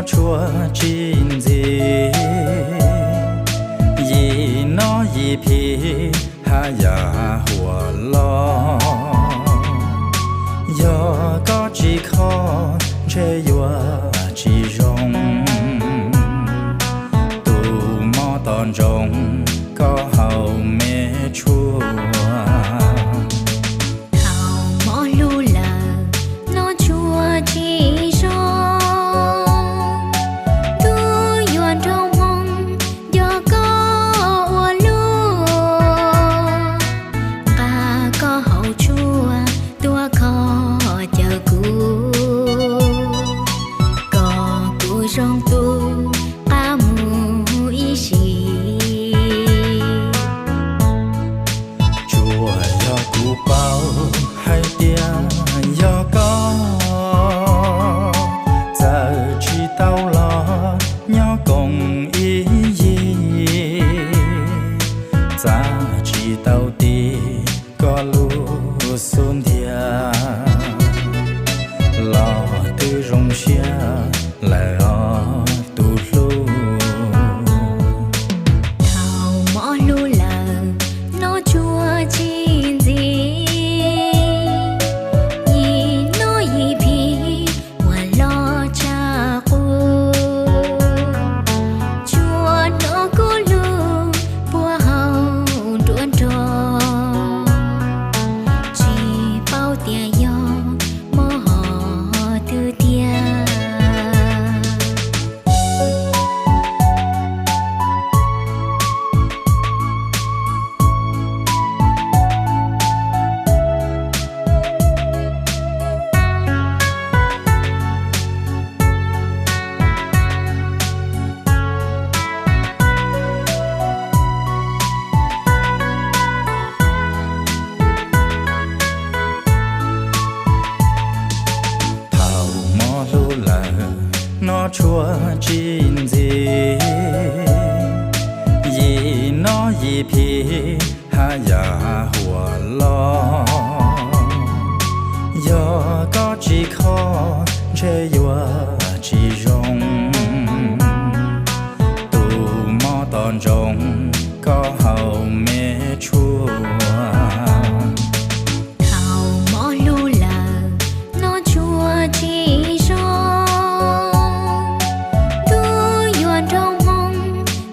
Tshuav tsis ntxim, yim noj yim phim haj yam huam los. Yog koj tsis kho ntshe yuav tsis zoo. Tus mob tos ntsoov koj haus me tshuaj. Thaum mob hlub lawm, noj tshuaj tsis zoo. Ntuj yuav nrog hmoo, nco koj ua luaj. Nqa koj haus tshuaj, tuaj kho caw kuv, kom kuv zoo tu qab mus ib sim. Tsuas yog kuv paub hais tias yog koj, txawm tsis tau los nyob koom ib yig, txawm tsis tau tis koj lub xub ntiag, los twb zoo siab lawm os tus hlub. Thaum mob hlub lawm, noj tshuaj tsis ntxim, yim noj yim phim, ua los tshaj qub. Tsuas hnov kuv lus puag hauv nruab nrog, tsis paub tias yog mob hom twg tiag. Thaum mob hlub lawm, noj tshuaj tsis ntxim, yim noj yim phim haj yam huam los. Yog koj tsis kho ntshe yuav